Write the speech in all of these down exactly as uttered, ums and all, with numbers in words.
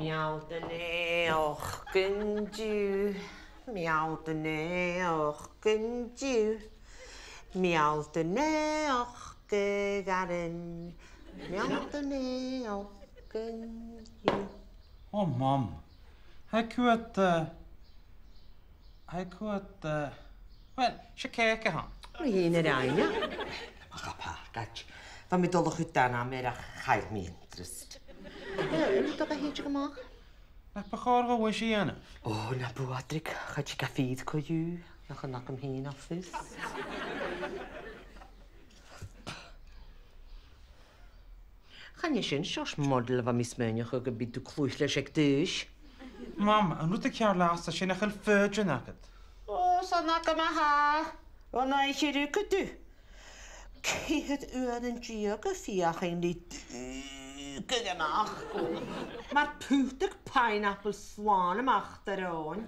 Meal do naidheachd an-diugh, meal do naidheachd an-diugh, meal do naidheachd, a Dharain, meal do naidheachd an-diugh. O, Mam. Tha cuat, eh, tha cuat, eh, well, 's e cèic a th' ann. Mu dheidhinn a rinn e. Ach a pàirc, bha mi dol a chur d' ainm air ach chaill mi interest. An do dh'fhàg e a-mach? Nach bu chòir dhomh a bhith a' dèanamh? O, na bu, Pàdraig, cha tig e fìor co-dhiù, nach eil agam fhìn ach fios. Chan e sin seòrsa model a bha mi a' smaoineachadh gum biodh tu a' cluich leis aig dithis. Mam, an rud as fheàrr leatsa, 's e nach eil foighidinn agad. O, 's ann agam a tha. Bhon oidhche a rugadh tu. Ceithir uairean deug a' feuchainn ri d' fhuaighean a-mach. Mar putar pineapple slàn a-mach do ròin.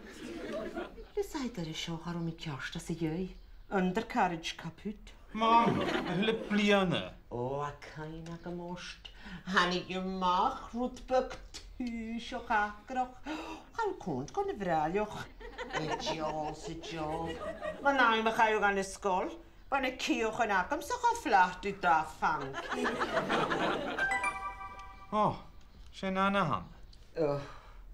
Leis an dèidh seo, cha robh mi ceart às a dhèidh. Undercarriage caput. Mam, a h-uile bliadhna. O, tha cuimhne agam ort. Thàinig thu a-mach rud beag tùsach acrach. Cha robh cunnt gun a' bhràilleach. A' deòl 's a' deòl. Mun àm a chaidh thu dhan an sgoil, bha na cìochan agamsa cho flat ri dath fangaidh. O, 's e Nana a th' ann. O,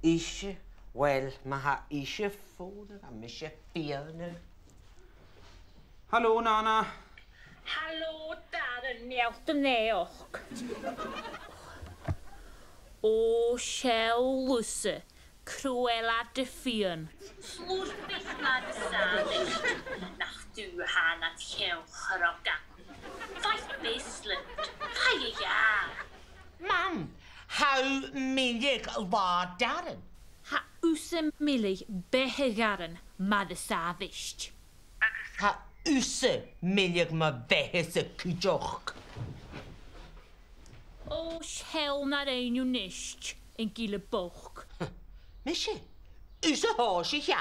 ise. Well, ma tha ise a' fònadh, tha mise a' feuchainn. Halò, Nana. Halò, Darren, meal do naidheachd. O, seall thusa, Cruella de Fian. Slurpee, mad sàbhaist, nach tu a tha nad cheann-chroga. Faigh Bisland, faigh a gheàrr. Mam, tha thu milleadh, a Dharain. Tha thusa milleadh, beatha Dharain, mad sàbhaist. Tha thusa milleadh, mo bheathasa cuideachd. O, seall na rinn thu a-nis, an gille bochd. Mise? Thusa a thòisich e.